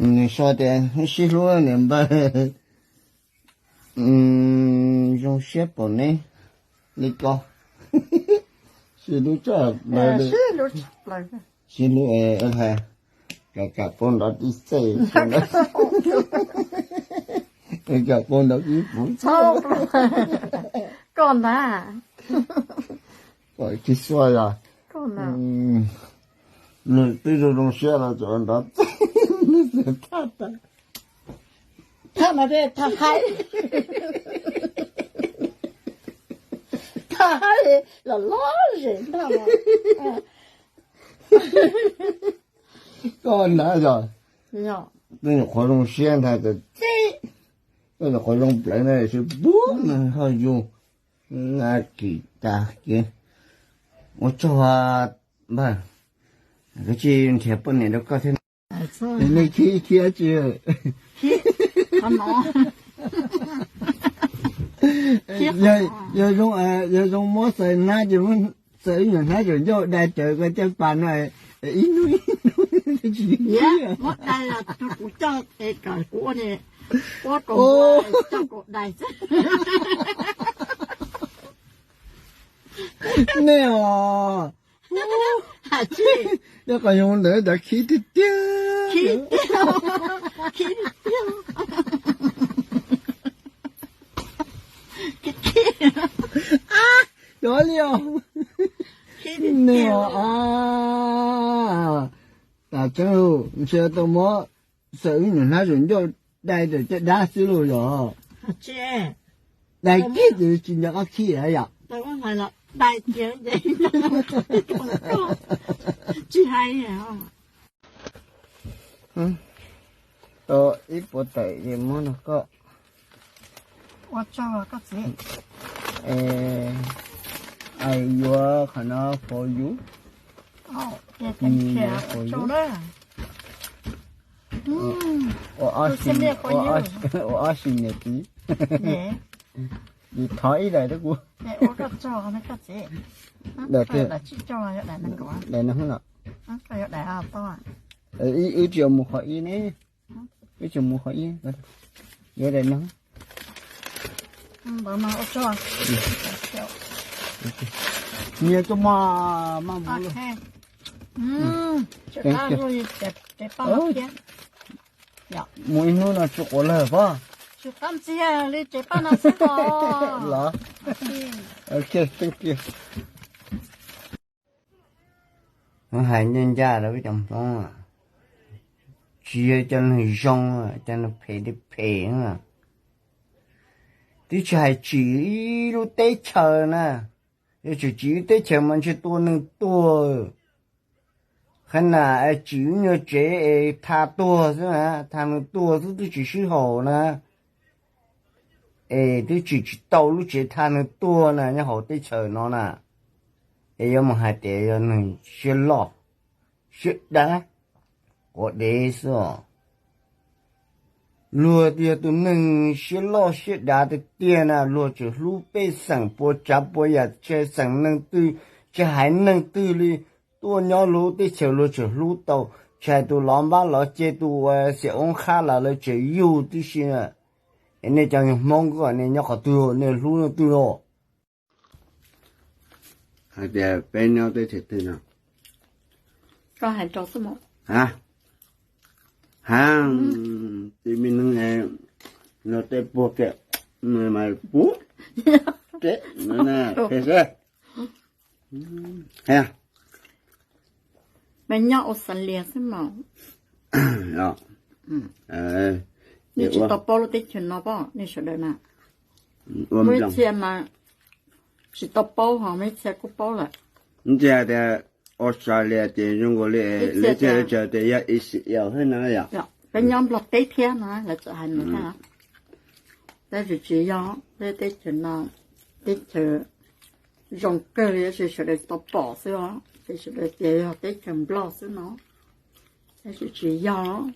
Nws sau tias sib hlub niam npawg, zoo siab pom neb li ko. Sib hlub tshaj plaws li. Sib hlub, kam kam pau nrov tib txej, kam pau nrov ib puv txoj, koj ntag, koj tsis xua yog. Nws twb zoo zoo siab los tseem nrov txej, nws xav thaj tag. Thaj no thiaj thaj haib, thaj haib los loj zem ntag. Koj ntag yog, koj nyuam qhuav zoo siab ntag, koj nyuam qhuav zoo plawv ntag, pub nws ho yus, a, kim tas kiag. Ua tsaug npawg, koj tsis nrhiav poj niam rau koj thiab. Nej khib khib tsi? Yog zoo, yog zoo muab xaws hnab ces muab xaws ib nyuag hnab zaum ncauj dai rawv koj caj pas no, ib hnub ib hnub tsis muab dai los kuv coj es kom kuv ua, ua kom coj kom dai xwb. Nej os, nyob qhov zoo ntawd cov khib tiag tiag, khib tiag. Cov li os, nej os, tas tseeb lus ntshe tau muab xaws ib nyuag hnab zaum ncauj dai rawv caj dab xwb lauj yog. Dai kiag ces tsis nco qab khib lawm yom. Tsis hais. Tau ib puas tawm ces muab no koj. Ua tsaug koj txiv. I yuav qhov no for you. Ua ob sim niam txiv. Thov ib daim rau kuv. Daim no, wb tsis mus qhov ib ne, wb tsis mus qhov ib, yuav daim no. Nyias tuaj maj maj mus. Mus ib hnub no tsis quav lawg pob. Tsis qab ntxiag li tsev paj no xwb los. Ok, thank you. Hais ncaj ncaj rau peb cov Hmoob, tsis yog cov neeg zoo, cov neeg phem li phem. Twb tsis hais tsim ib lub teb chaws na, yog tseem tsim ib lub teb chaws mas ntshe tua neeg tuag. Qhov no tsim ib nyuag tsev es tha tuag xwb na, tha neeg tuag xwb twb tsis sib haum na. Es twb tsim tsis tau lub tsev tha neeg tuag na nyob hauv teb chaws no na. Es yuav mus hais tias yog neeg siab loj siab dav, quav dev xwb os. Luag yog tus neeg siab loj siab dav tiag tiag na, luag tseem hlub pej xeem puas tsav puas yam, tsis hais xeem neeg twg, tsis hais neeg twg li, tuaj nyob lub teb chaws luag tseem hlub tau, tsis hais tus lov npab lov ceg, tus ua xiam oob qhab los lawv tseem yug tib si. Es nej cov Hmoob ko nej nyob qhov twg, nej hlub leej twg los? Hais tias peb nyob teb chaws twg no? Koj hais rau xwb mas. Ha, ha, tsis mi neeg no tej puag kiag mas pub, peb xwb. Peb nyob Australia xwb mas. Nej tsis tau paub lub teb chaws no pob, nej sawv daws na. Muaj ib txhia mas tsis tau paub ho muaj ib txhia kuj paub lawm. Ntsia tias Australia ces zoo nkaus li lub teb chaws tias yog Israel xwb no yom. Peb nyob Nplog teb thiab no lawv txawm hais mus thiab. Tab sis tsis yog, peb teb chaws no teb chaws zoo kawg li, tab sis sawv daws tsis tau pom xwb os, ces sawv daws tias yog teb chaws Nplog xwb no, tab sis tsis yog.